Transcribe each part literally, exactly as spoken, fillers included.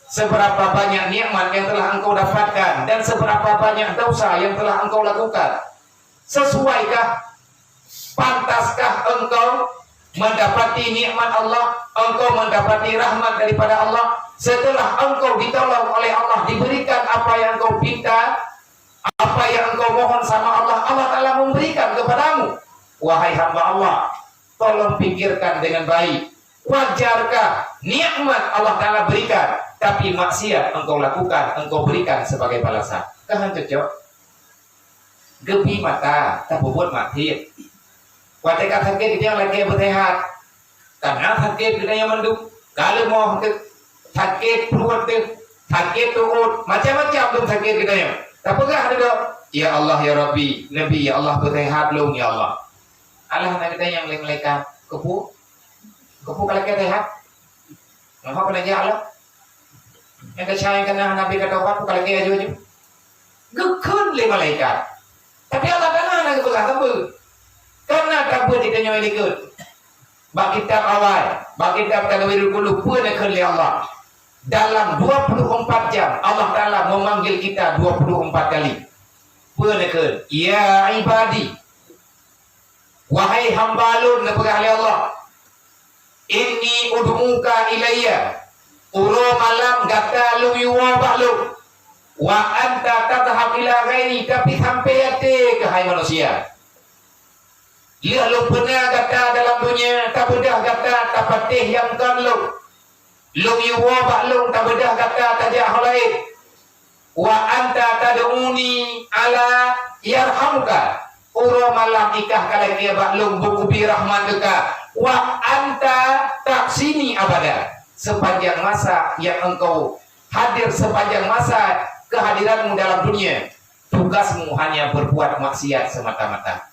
Seberapa banyak nikmat yang telah engkau dapatkan dan seberapa banyak dosa yang telah engkau lakukan? Sesuaikah, pantaskah engkau mendapati nikmat Allah, engkau mendapati rahmat daripada Allah, setelah engkau ditolong oleh Allah, diberikan apa yang engkau pinta, apa yang engkau mohon sama Allah, Allah Ta'ala memberikan kepadamu? Wahai hamba Allah, tolong pikirkan dengan baik. Wajarkah nikmat Allah Ta'ala berikan, tapi maksiat engkau lakukan, engkau berikan sebagai balasan? Kan cocok? Geubi mata, tapeubuet maksiat. Watée ka sakét, geutanyoe lakée beuseuhat. Kana sakét geutanyoe mandum, ka leumoh teuh, sakét pruet teuh, sakét tuot, macam-macam dum sakét geutanyoe. Tapeugah dudoe, "Ya Allah, ya Rabbi, Nabi, ya Allah, beuseuhat lôn, ya Allah." Alah, na geutanyoe lé malaikat, "Keupeue? Keupeue ka lakée seuhat? Nyoe hana jak lom." Nyang keucai keunan Nabi ka tobat, bukan lagée aju-aju. Geukheun lé malaikat. Tapi Allah Taala hana geupeugah sapeue. Karena tabeuet di tanyoe likot. Bak kitab awai, bak kitab Tanwirul Qulub, peue neukheun lé Allah. Dalam dua puluh empat jam, Allah Taala memanggil kita dua puluh empat kali. Peue neukheun, "Ya ibadi." Wahai hamba lôn, neupeugah lé Allah, "Inni ud'uka ilayya." Uroe malam gata lôn yue bak lôn. "Wa anta tadhhab ila ghairi," tapi sampai até keuh hai manusia. Lheueh lôn peuna gata dalam dunia, tabeudôh gata tapatéh nyang kon lôn. Lôn yue bak lôn, tabeudôh gata tajak ho laén. "Wa anta tad'uni ala yarhamuka." Uroe malam ikah ka lakée bak lôn beukubi rahmat keu ka. "Wa anta taksini abada." Sepanjang masa yang engkau hadir, sepanjang masa kehadiranmu dalam dunia, tugasmu hanya berbuat maksiat semata-mata.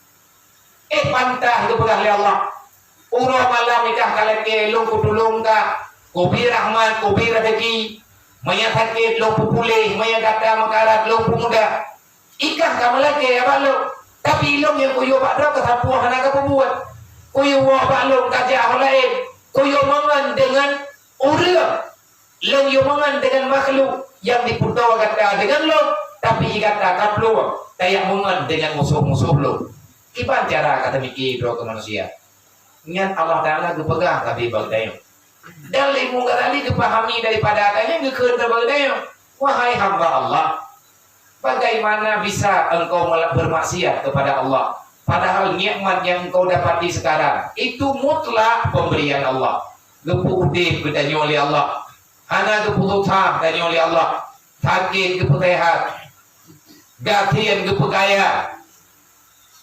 Eh, pantas geupeugah lé Allah. Uroe malam ikah ka lakée lôn kutulông ka, kubi rahmat, kubi rezeki. Meunyo sakét lôn peupuléh, meunyo gata meukarat lôn peumudah. Ikah ka meulakée bak lôn, tapi lôn nyang kuyue bak droe keusapeue hana kapeubuet. Kuyue bak lôn tajak ho laén, kuyue meungon deungon ureuëng. Lôn yue meungon deungon makhluk nyang jipeutoe gata deungon lôn, tapi gata kaplueng tajak meungon deungon musoh-musoh lôn. Kiban cara ka teumiké droe keu manusia. Nyan Allah Taala geupeugah sabe bak geutanyoe. Dan lé Imam Ghazali geupahami daripada ayat nyan geukheun sabe bak geutanyoe, "Wahai hamba Allah, bagaimana bisa engkau mela-, bermaksiat kepada Allah, padahal nikmat yang engkau dapati sekarang itu mutlak pemberian Allah?" Geupeu udeb geutanyoe lé Allah. Hana geupeu susah geutanyoe lé Allah. Sakét geupeu seuhat. Gasien geupeu kaya.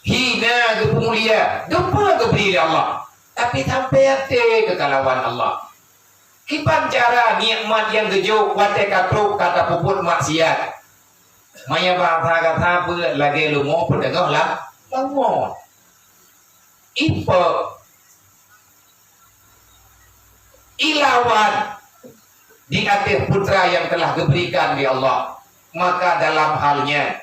Hina geupeu mulia. Geupeu geubri lé Allah. Tapi sampai até keu kalawan Allah. Kiban cara nikmat nyang geujok watée ka trok ka tapeubuet maksiat. Meunyo bahasa gata peue lagée leumo peuteungoh lah, leumo. Ipe ilawan di ateueh putra yang telah geuberikan di Allah. Maka dalam hal nyan,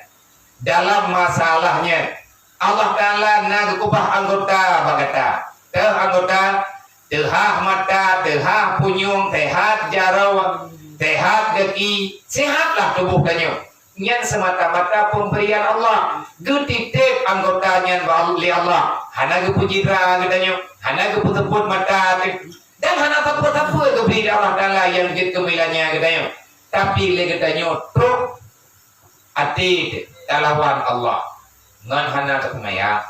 dalam masalah nyan, Allah Taala na geukeubah anggota bak gata. Teuh anggota, teuhah mata, teuhah punyueng, teuhah jaroe, teuhah gaki, sehatlah tuboh tanyoe. Nyan semata-mata pemberian Allah. Geutiteb anggota nyan bak, lé Allah. Hana geupeucidra geutanyoe, hana geupeuseupôt mata teuh, dan hana sapeue-sapeue geubri lé Allah Taala nyang jeuet keu meulanya geutanyoe. Tapi lé geutanyoe trok até talawan Allah ngon hana teupeumaya,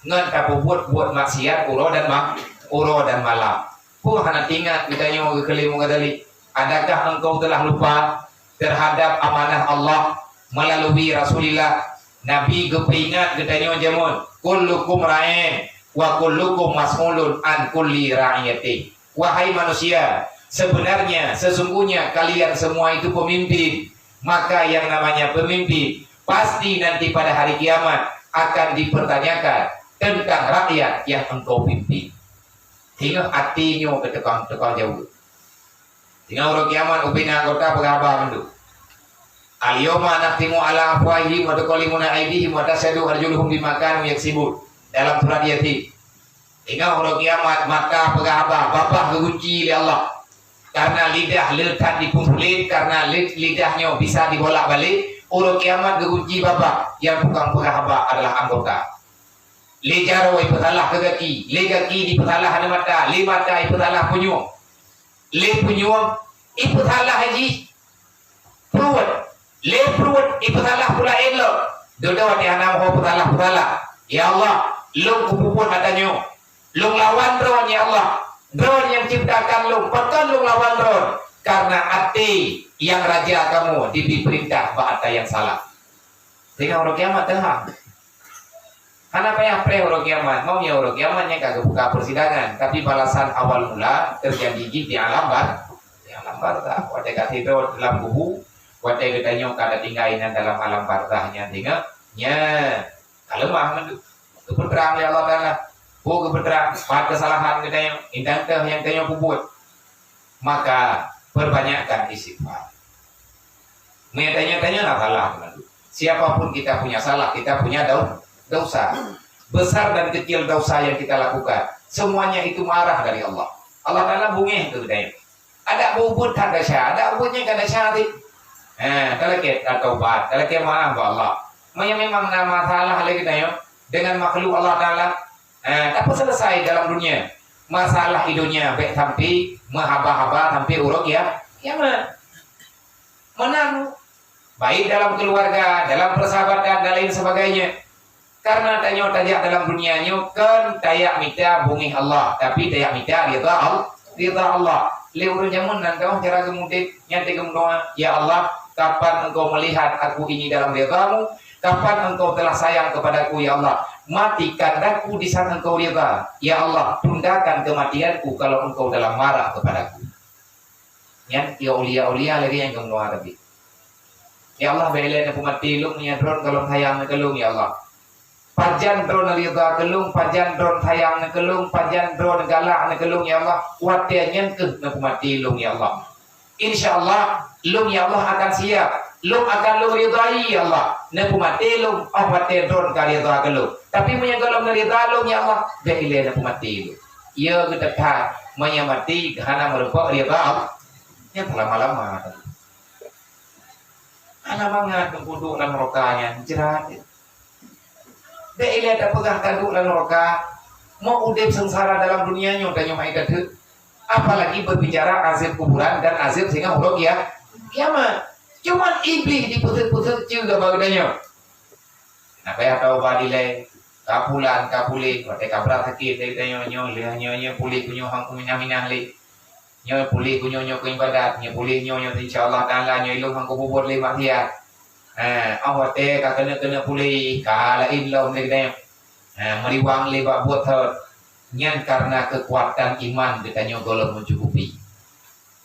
ngon tapeubuet buet maksiat uroe dan ma-, uroe dan malam. Peue hana teuingat geutanyoe geukheun lé Imam Ghazali, "Adakah engkau telah lupa terhadap amanah Allah melalui Rasulillah?" Nabi geupeuingat geutanyoe jameun, "Kullukum ra'in wa kullukum mas'ulun an kulli ra'iyatih." Wahai manusia, sebenarnya, sesungguhnya kalian semua itu pemimpin. Maka yang namanya pemimpin pasti nanti pada hari kiamat akan dipertanyakan tentang rakyat yang engkau pimpin. Ingat até nyoe keu tukang-tukang jaweueb. Singoh uroe kiamat ubena anggota peugah haba mandum. "Al-yauma nakhtimu ala afwahihim wa tukallimuna aidihim wa tasyhadu arjuluhum bima kanu yaksibun." Dalam surat Yasin. Singoh uroe kiamat mata peugah haba, babah geugunci lé Allah. Karena lidah le that dipeusulet, karena li-, lidah nyoe bisa dibolak-balik, uroe kiamat geugunci babah, nyang tukang peugah haba adalah anggota. Lé jaroe ipeusalah keu gaki, lé gaki ipeusalah aneuk mata, lé mata ipeusalah punyueng, lé punyueng ipeusalah jih pruet, lé pruet ipeusalah peulaén lom. Dudoe di hana ho peusalah-peusalah. Ya Allah, lôn kupeubuet ata nyoe. Lôn lawan Droe, ya Allah. Droe nyang ciptakan lôn, pakon lôn lawan Droe? Karena até nyang raja kamoe jibri peurintah bak ata nyang salah. Sehingga uroe kiamat teuhang. Hana payah preh uroe kiamat. Ngon ya uroe kiamat nyan ka geubuka persidangan, tapi balasan awal mula teujadi jih di alam bar-, di alam barzakh. Watèe ka sidroe lam kubu, watèe geutanyoe ka tatinggai nan dalam alam barzakh nyan, ingat, nyan ka leumah mandum. Geupeutrang lé Allah Taala. Peue geupeutrang? Pat keusalahan geutanyoe, indang teuh nyang tanyoe peubuet. Maka perbanyakkan istighfar. Meunyoe tanyoe-tanyoe na salah, teungku. Siapapun kita punya salah, kita punya dau-, dosa. Besar dan kecil dosa yang kita lakukan, semuanya itu marah dari Allah. Allah Taala beungéh keu geutanyoe. Adak beubuet that desya, adak beubuet nyang ka desya teuh. Eh, talakèe taubat, talakèe meu'ah bak Allah. Meunyoe memang na masalah lé geutanyoe dengan makhluk Allah Taala, eh, tapeuseuleusai dalam dunia. Masalah di dunia bèk sampai meuhaba-haba sampai uroe kia-, kiamat. Meunan, baik dalam keluarga, dalam persahabatan dan lain sebagainya. Karena tanyoe tajak dalam dunia nyoe kon tajak mita beungéh Allah, tapi tajak mita ridha Al-, ridha Allah. Lé ureueng jameun nan teuh cara geumudép, nyan teungoh geumeudoa, "Ya Allah, kapan Engkau melihat aku ini dalam ridha-Mu? Kapan Engkau telah sayang kepadaku, ya Allah? Matikan aku di saat Engkau ridha. Ya Allah, tundakan kematianku kalau Engkau dalam marah kepadaku." Nyan ya aulia-aulia lagèe nyang geumeudoa tadi. "Ya Allah, bèk ilèe neupeumaté lôn meunyoe Droe gohlom sayang keu lôn, ya Allah. Pajan Droe ridha keu lôn, pajan Droe sayang keu lôn, pajan Droe galak keu lôn, ya Allah. Watèe nyan keuh neupeumaté lôn, ya Allah. Insya Allah, lôn, ya Allah, akan siap. Lôn akan lôn ridhai, ya Allah. Neupeumaté lôn, oh watèe Droe ka ridha keu lôn. Tapi meunyoe gohlom ridha lôn, ya Allah, bèk ilèe neupeumaté lôn." Ya, geuteuphat, meunyoe maté hana meurumpok ridha Allah. Nyan lama-lama. Hana mangat keu duek lam neuraka nyan, jrat. Bèk ilèe tapeugah taduek lam neuraka, meu udép seungsara dalam dunia nyoe tanyoe hai ka teuk. Apalagi berbicara azab kuburan dan azab singoh uroe kia-, kiamat. Cuman Iblih dipeuseuk-peuseuk ceue bak geutanyoe. Nah, payah taubat dilèe, ka pulan, ka puléh, watèe ka brat sakét lé geutanyoe nyoe, lheueh nyoe, nyoe puléh keu nyoe hana kuminah-minah lé. Nyoe puléh keu nyoe, nyoe keu ibadat, nyoe puléh nyoe, nyoe insya Allah Taala, nyoe ilôn hana kupeubuet lé maksiat. Ha, oh watèe ka keuneuk-keuneuk puléh, ka laén lom lé geutanyoe. Ha, meuriwang lé bak buet thot. Nyan karena kekuatan iman geutanyoe gohlom mencukupi.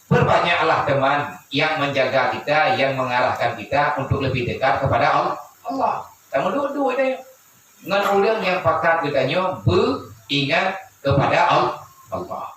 Perbanyaklah teman yang menjaga kita, yang mengarahkan kita untuk lebih dekat kepada Al-, Allah. Tameuduek-duek deh ngon ureueng nyang pakat geutanyoe beuingat kepada Al-, Allah.